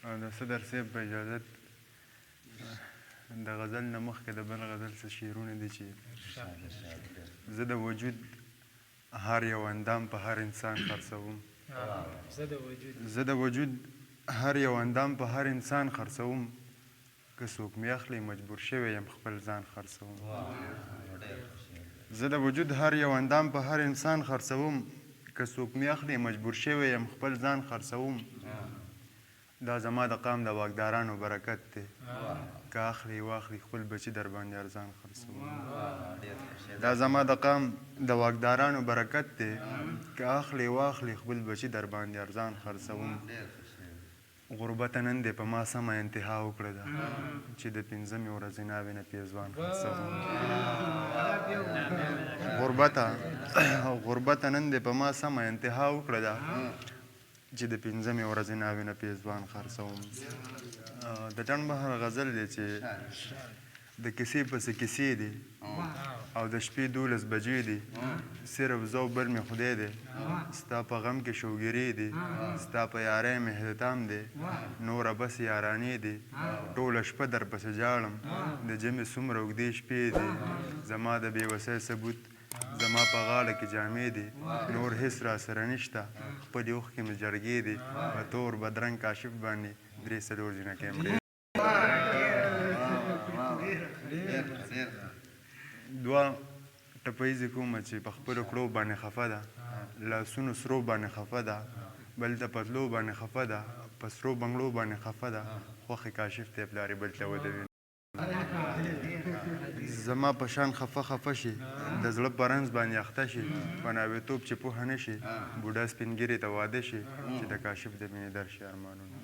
د صدر صاحب په اجازت د غزل نه مخکې د بل غزل څه شعرونه دي چې زه د وجود هر یو اندام په هر انسان خرڅوم. زه د وجود هر یو اندام په هر انسان خرڅوم، که څوک مې اخلي مجبور شوی یم خپل ځان خرڅوم. زه د وجود هر یو اندام په هر انسان خرڅوم، که څوک مې اخلي مجبور شوی یم خپل ځان خرڅوم. دا زما د قام د واکدارانو برکت دی، که اخلي واخلي خپل بچي درباندې ارزان خرڅوم. دا زما د قام د واکدارانو برکت دی، که اخلي واخلي خپل بچي درباندې ارزان خرڅوم. غربته نن دې په ما سمه انتها وکړه ده چې د پنځمې ورځې ناوې نه پېزوان خرڅوم. غربته غربته نن دې په ما سمه انتها وکړه ده چې د پنځمې ورځې ناوې نه پېزوان خرڅوم. د ټنډ بهر غزل دی چې د کیسې پسې کیسې دي او د شپې 12 بجې دي، صرف زه او بل مې خدای دی، ستا په غم کې شوګیرې دي، ستا په یارۍ مې اهتمام دی، نوره بس یارانې دي، ټوله شپه در پسې ژاړم، د ژمي څومره اوږدې شپې دي، زما د بې وسۍ ثبوت زما په غاړه کې جامې دي، نور هیڅ راسره نشته، خپلې اوښکې مې جرګې دي، په تور بدرنګ کاشف باندې 3 4 جینکۍ مړې. دوه ټپیزې کومه چې په خپلو کړو باندې خفه ده، لاسونو سرو باندې خفه ده، بل ته په تلو باندې خفه ده، په سرو بنګړو باندې خفه ده، خوښې کاشف دی پلار یې بل ته ودوي. زما په شان خفه خفه شي، د زړه په رنځ باندې اخته شي، په ناویتوب چې پوهه نه شي، بوډا سپین ږیري ته واده شي، چې د کاشف د مینې درشي ارمانونه.